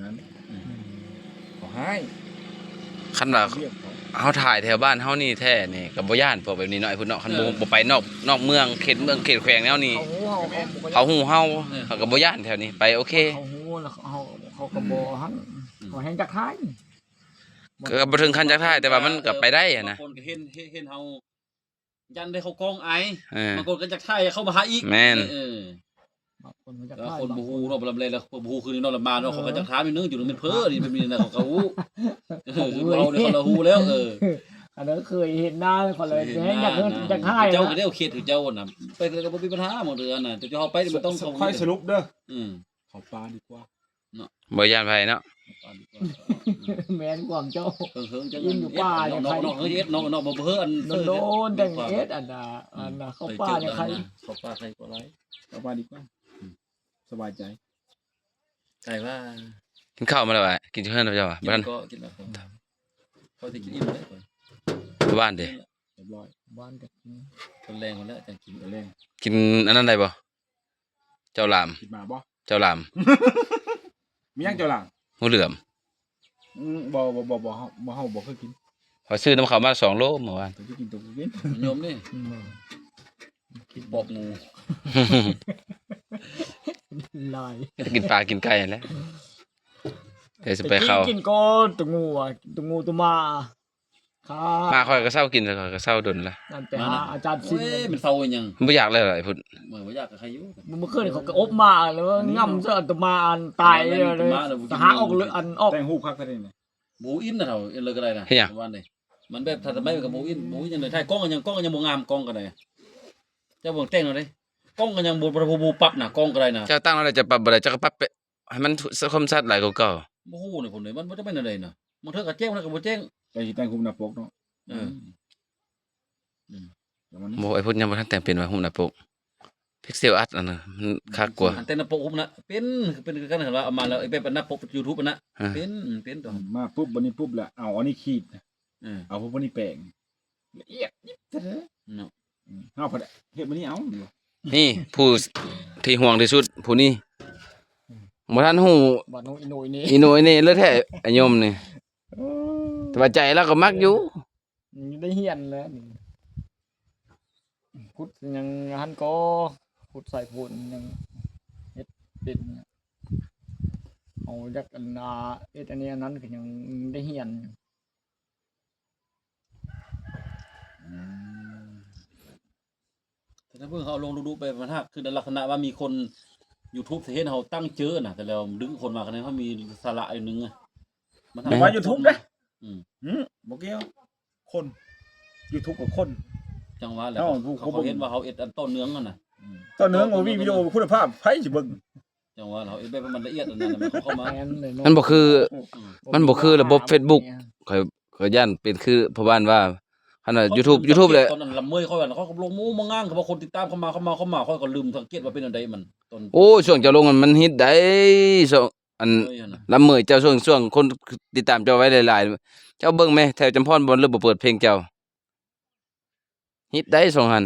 ເຂົາຮ້າຍ ຄັນວ່າເຮົາຖ່າຍແຖວບ້ານເຮົານີ້ແທ້ນີ້ ກໍບໍ່ຢ້ານພວກແບບນີ້ເນາະ ໄອ້ພຸ້ນເນາະ. ຄັນບໍ່ ເອີ ບໍ່ໄປນອກ ນອກເມືອງ ເຂດເມືອງເຂດແຂວງແນວນີ້ ເຂົາຮູ້ເຮົາ ເຂົາຮູ້ເຮົາ ເອີ ເຂົາກໍບໍ່ຢ້ານແຖວນີ້ ໄປໂອເຄ ເຂົາຮູ້ແລ້ວ ເຂົາ ເຂົາກໍບໍ່ ອືມ ຫັ້ນ ອືມ ເຂົາແຮ່ງຈັກທ້າຍ ກໍບໍ່ເຖິງຂັ້ນຈັກທ້າຍ ແຕ່ວ່າມັນກໍໄປໄດ້ຫັ້ນນະ ບາງຄົນກໍເຫັນ ເຫັນ ເຫັນເຮົາ ຢ້ານໄດ້ເຂົ້າກ້ອງອາຍ ເອີ ບາງຄົນກໍຢາກຖ່າຍ ຢາກເຂົ້າມາຫາອີກ ແມ່ນ ເອີ ບາງຄົນກໍຢາກຖ່າຍ ບາງຄົນບໍ່ຮູ້ເນາະ ລຳແລລະບໍ່ຮູ້ຄືນອນລະມາເນາະ ເອີ ເຂົາກໍຢາກຖາມອີກໜຶ່ງ ຢູ່ແມ່ນເພີນີ້ແບບນີ້ນະ ເຂົາກໍຮູ້ ເອີ ເຂົາຮູ້ ເວົ້ານີ້ເຂົາລະຮູ້ແລ້ວ ເອີ ອັນນັ້ນເຄີຍເຫັນໜ້າເຂົາເລີຍ ເຫັນໜ້າ ຢາກເຮັດ ຢາກຖ່າຍ ເຈົ້າກໍໄດ້ເອົາເຂດຄືເຈົ້ານະ ໄປໃສກໍບໍ່ມີບັນຫາໝົດເລີຍນະ ແຕ່ເຮົາໄປນີ້ມັນຕ້ອງ ຄ່ອຍສະຫຼຸບເດີ ອືມ ເຂົ້າປ່າດີກວ່າ ເນາະ ບໍ່ຢ້ານໃຜເນາະ ແມ່ນຄວາມເຈົ້າ ເຫິງໆ ຈັ່ງ ຢູ່ປ່າ ເນາະ ເນາະ ເຮັດເນາະ ເນາະ ບໍ່ເຮີ ອັນ ໂດນໆ ຈັ່ງເຮັດ ອັນນ່າ ອືມ ອັນນ່າ ເຂົ້າປ່ານີ້ໃຄ ເຂົ້າປ່າໃຄກວ່າຫຼາຍ ເຂົ້າປ່າດີກວ່າ ອືມ ສະບາຍໃຈ ໃກ້ວ່າ ກິນເຂົ້າມາແລ້ວຫວາ? ກິນຢູ່ເຮືອນເຈົ້າຫວາ? ບໍ່ທັນ ກິນແລ້ວ ຂ້ອຍຊິກິນອີ່ມແລ້ວ ບ້ານເດ ຮຽບຮ້ອຍ ບ້ານກໍກິນ ຕອນແລງພຸ້ນແຫຼະ ຈັ່ງກິນຕອນແລງ ກິນອັນນັ້ນໄດ້ບໍ່? ເຈົ້າຫຼາມ ກິນໝາບໍ່? ເຈົ້າຫຼາມ ມີຫຍັງເຈົ້າຫຼາມ? ງູເຫຼືອມ ອືມ ບໍ່ ບໍ່ ບໍ່ ບໍ່ ເຮົາ ບໍ່ ເຮົາບໍ່ເຄີຍກິນ ຂ້ອຍຊື້ນຳເຂົາມາສອງໂລມື້ວານ ເຈົ້າຊິກິນຕົວກິນ ຍອມນີ້ ອືມ ກິນປອກງູ ຫຼາຍ ກິນປາກິນໄກ່ຫັ້ນແຫຼະ ດຽວຊິໄປເຂົ້າ ແຕ່ກິນກໍຕົວງູ ຕົວງູຕົວໝາ ຂ້າ ໝາຂ້ອຍກໍເຊົາກິນ ຂ້ອຍກໍເຊົາດົນລະ ນັ້ນໄປຫາອາຈານສິນ ໂອ້ຍ ມັນເຊົາອີຫຍັງ ບໍ່ຢາກແລ້ວໄອ້ພຸ້ນ ບໍ່ ບໍ່ຢາກກໍໃຄຢູ່ ມື້ຄືນເຂົາກໍອົບໝາ ແລ້ວງ່ຳຊະ ອັນຕົວໝາອັນຕາຍ ແລ້ວຫາອອກເລີຍ ອັນອອກ ແຕ່ງຮູບຄັກແທ້ນີ້ ບໍ່ອີ່ມນະເຖົ້າ ເອີ ເລີຍກໍໄດ້ນະ ເຮັດຫຍັງ ວານນີ້ ມັນແບບທັນສະໄໝ ມັນກໍບໍ່ອີ່ມ ບໍ່ອີ່ມຫຍັງເລີຍ ຖ່າຍກ້ອງກໍຍັງ ກ້ອງກໍຍັງບໍ່ງາມ ກ້ອງກໍໄດ້ ເຈົ້າເບິ່ງແຕ່ງເອົາເດ້ ກ້ອງກໍຍັງບໍ່ ບໍ່ ບໍ່ປັບນະ ກ້ອງກໍໄດ້ນະ ເຈົ້າຕັ້ງເອົາແລ້ວ ເຈົ້າປັບບໍ່ໄດ້ ເຈົ້າກໍປັບໄປ ໃຫ້ມັນຄມຊັດຫຼາຍກວ່າເກົ່າ ບໍ່ຮູ້ນະ ຜົນເດ ມັນບໍ່ຈຳເປັນອັນໃດນະ ບາງເທື່ອກໍແຈ້ງ ບາງເທື່ອກໍບໍ່ແຈ້ງ ໄປຊິແຕ່ງຮູບໜ້າປົກເນາະ ເອີ ອືມ ອືມ ແລ້ວມັນ ບໍ່ ໄອ້ພຸ້ນຍັງບໍ່ທັນແຕ່ງເປັນວ່າຮູບໜ້າປົກ ພິກເຊວອາດອັນນັ້ນມັນຄັກກວ່າ ອັນແຕ່ງໜ້າປົກຮູບນະ ເປັນ ເປັນຄືກັນ ຄັນວ່າເອົາມາແລ້ວ ໄອ້ແບບອັນໜ້າປົກຢູທູບຫັ້ນນະ ອ່າ ເປັນ ເປັນຕົວະ ມາປຸບ ບັດນີ້ປຸບແລ້ວ ເອົາອັນນີ້ຂີດ ເອີ ເອົາພວກນີ້ແປງ ລະອຽດຍິບເດີ ເນາະ ອືມ ເຮົາພັດເຮັດມື້ນີ້ເອົາ ນີ້ຜູ້ທີ່ຫ່ວງທີ່ສຸດຜູ້ນີ້ ບໍ່ທັນຮູ້ ບັດຮູ້ອີໂນອີເນ ອີໂນອີເນເລີຍແທ້ ອາຍົມນີ້ ເອີ ແຕ່ວ່າໃຈລາວກໍມັກຢູ່ ອືມ ໄດ້ຮຽນແລ້ວນີ້ ຂຸດຫຍັງຫັ້ນກໍ ຂຸດສາຍໂພນຫຍັງເຮັດເປັນ ເຮົາຢາກອັນນ່າ ເຮັດອັນນີ້ອັນນັ້ນກໍຍັງໄດ້ຮຽນ ອືມ ແຕ່ຖ້າເບິ່ງເຮົາລົງດຸໆໄປ ມັນຫາກຄືລັກສະນະວ່າມີຄົນຢູທູບຊິເຫັນເຮົາຕັ້ງເຈີນະ ແຕ່ແລ້ວດຶງຄົນມາ ຄະແນນເຮົາມີສາລະໜ້ອຍໜຶ່ງ ມັນຫາກ ວ່າຢູທູບເດ້ ອືມ ຫື ບໍ່ກ່ຽວ ຄົນ ຢູທູບກໍຄົນ ຈັ່ງວ່າແຫຼະ ເຮົາ ເຂົາ ເຂົາເຫັນວ່າເຮົາເຮັດອັນຕໍ່ເນື່ອງຫັ້ນນະ ອືມ ຕໍ່ເນື່ອງ ບໍ່ມີວິດີໂອຄຸນນະພາບ ໃຜຊິເບິ່ງ ຈັ່ງວ່າເຮົາເຮັດແບບໃຫ້ມັນລະອຽດອັນນັ້ນ ມັນເຂົ້າມາ ມັນບໍ່ຄື ອືມ ມັນບໍ່ຄືລະບົບເຟສບຸກ ຂ້ອຍ ຂ້ອຍຢ້ານເປັນຄືພໍ່ບ້ານວ່າ ຄັນວ່າຢູທູບ ຢູທູບແຫຼະ ຕອນນັ້ນລຳເມີຍຂ້ອຍວ່າ ຂ້ອຍກໍລົງໂມມາງານ ເຂົາບອກຄົນຕິດຕາມເຂົ້າມາ ເຂົ້າມາ ເຂົ້າມາ ຂ້ອຍກໍລືມສັງເກດວ່າເປັນແນວໃດມັນ ຕອນ ໂອ້ຍ ຊ່ວງເຈົ້າລົງນັ້ນມັນຮິດໃດ ຊ່ວງ ອັນ ເອີ ຫັ້ນນະ ລຳເມີຍເຈົ້າ ຊ່ວງ ຊ່ວງຄົນຕິດຕາມເຈົ້າໄວ້ຫຼາຍໆ ເຈົ້າເບິ່ງແມ ແຖວຈຳພອນບໍ່ ເລີ່ມບໍ່ເປີດເພງເຈົ້າ ຮິດໃດຊ່ວງຫັ້ນ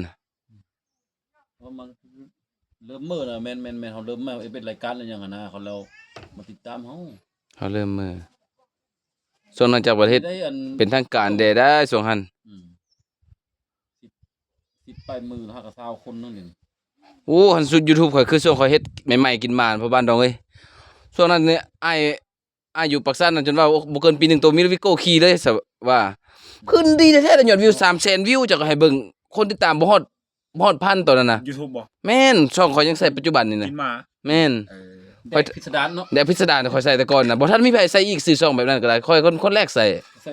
ເພາະມັນເລີ່ມເມີນະ ແມ່ນ ແມ່ນ ແມ່ນ ເຮົາເລີ່ມມາເຮັດເປັນລາຍການອີ່ຫຍັງຫັ້ນນະ ເຂົາແລ້ວມາຕິດຕາມເຮົາ ເຮົາເລີ່ມເມີ ຊ່ວງນັ້ນຈາກປະເທດ ໄດ້ອັນ ເປັນທາງການແດ່ໄດ໋ຊ່ວງຫັ້ນ ອືມ ສິບ ສິບປາຍໝື່ນ ຫາກະຊາວຄົນໜຶ່ງນີ້ ໂອ້ ຄັນສຸດຢູທູບຂ້ອຍຄືຊ່ວງຂ້ອຍເຮັດໃໝ່ໆ ກິນໝານພໍ່ບ້ານດອງເອີຍ ຊ່ວງນັ້ນນີ້ອ້າຍ ອ້າຍຢູ່ປາກຊັນນັ້ນ ຈົນວ່າ ໂອ້ ບໍ່ເກີນປີໜຶ່ງ ໂຕມີລົດວິໂກ້ຂີ່ເລີຍ ສະ ວ່າ ຂຶ້ນດີແທ້ໆ ຍອດວິວສາມແສນວິວ ເຈົ້າກໍໃຫ້ເບິ່ງ ຄົນຕິດຕາມບໍ່ຮອດ ບໍ່ຮອດພັນຕອນນັ້ນນະ ຢູທູບບໍ່? ແມ່ນ ຊ່ອງຂ້ອຍຍັງໃຊ້ປັດຈຸບັນນີ້ນະ ກິນໝາ ແມ່ນ ເອີ ແດກພິດສະດານເນາະ ແດກພິດສະດານ ຂ້ອຍໃສ່ແຕ່ກ່ອນນະ ບໍ່ທັນມີໃຜໃສ່ອີກ ຊື່ຊ່ອງແບບນັ້ນກໍໄດ້ ຂ້ອຍຄົນ ຄົນແລກໃຊ້ ໃສ່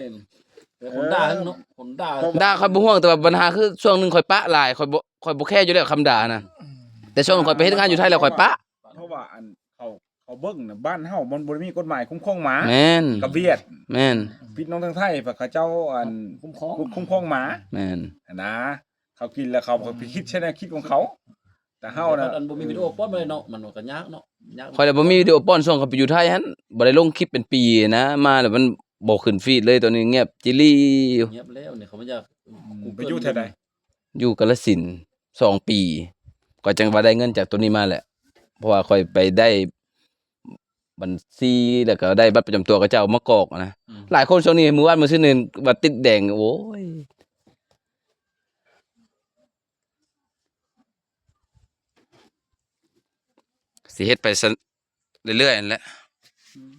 ແຕ່ຄົນດ່າເນາະ ຄົນດ່າ ເອີ ດ່າຂ້ອຍບໍ່ຫ່ວງ ແຕ່ວ່າບັນຫາຄືຊ່ວງໜຶ່ງຂ້ອຍປະຫຼາຍ ຂ້ອຍບໍ່ ຂ້ອຍບໍ່ແຄຢູ່ແລ້ວຄຳດ່ານະ ອືມ ແຕ່ຊ່ວງຂ້ອຍໄປເຮັດງານຢູ່ໄທແລ້ວຂ້ອຍປະ ເພາະວ່າອັນເຂົາ ເຂົາເບິ່ງນະ ບ້ານເຮົາມັນບໍ່ໄດ້ມີກົດໝາຍຄຸ້ມຄອງໝາ ແມ່ນ ກັບຫວຽດ ແມ່ນ ພີ່ນ້ອງທາງໄທ ເຂົາເຈົ້າອັນຄຸ້ມຄອງ ຄຸ້ມຄອງໝາ ແມ່ນ ຫັ້ນນະ ເຂົາກິນແລ້ວເຂົາກໍໄປຄິດໃຊ້ແນວຄິດຂອງເຂົາ ແຕ່ເຮົານະ ອັນບໍ່ມີວິດີໂອປ້ອນມາເລີຍເນາະ ມັນກໍຍາກເນາະ ຍາກ ຂ້ອຍລະບໍ່ມີວິດີໂອປ້ອນ ຊ່ວງຂ້ອຍໄປຢູ່ໄທຫັ້ນ ບໍ່ໄດ້ລົງຄລິບເປັນປີນະ ມາແລ້ວມັນບໍ່ຂຶ້ນຟີດເລີຍ ຕອນນີ້ງຽບຈີລີຢູ່ ງຽບແລ້ວນີ້ ເຂົາບໍ່ຢາກ ອືມ ໄປຢູ່ແຖວໃດ? ຢູ່ກາລະສິນສອງປີ ຂ້ອຍຈັ່ງວ່າໄດ້ເງິນຈາກໂຕນີ້ມາແຫຼະ ເພາະວ່າຂ້ອຍໄປໄດ້ ບັນຊີ ແລ້ວກໍໄດ້ບັດປະຈຳຕົວເຂົາເຈົ້າມາກອກນະ. ອືມ ຫຼາຍຄົນຊ່ວງນີ້ ມື້ວານມື້ຊືນນີ້ວ່າຕິດແດງ ໂອ້ຍ ຊິເຮັດໄປຊັ້ນເລື້ອຍໆ ນັ້ນແຫຼະ. ອືມ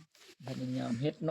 ພະຍາຍາມເຮັດເນາະ.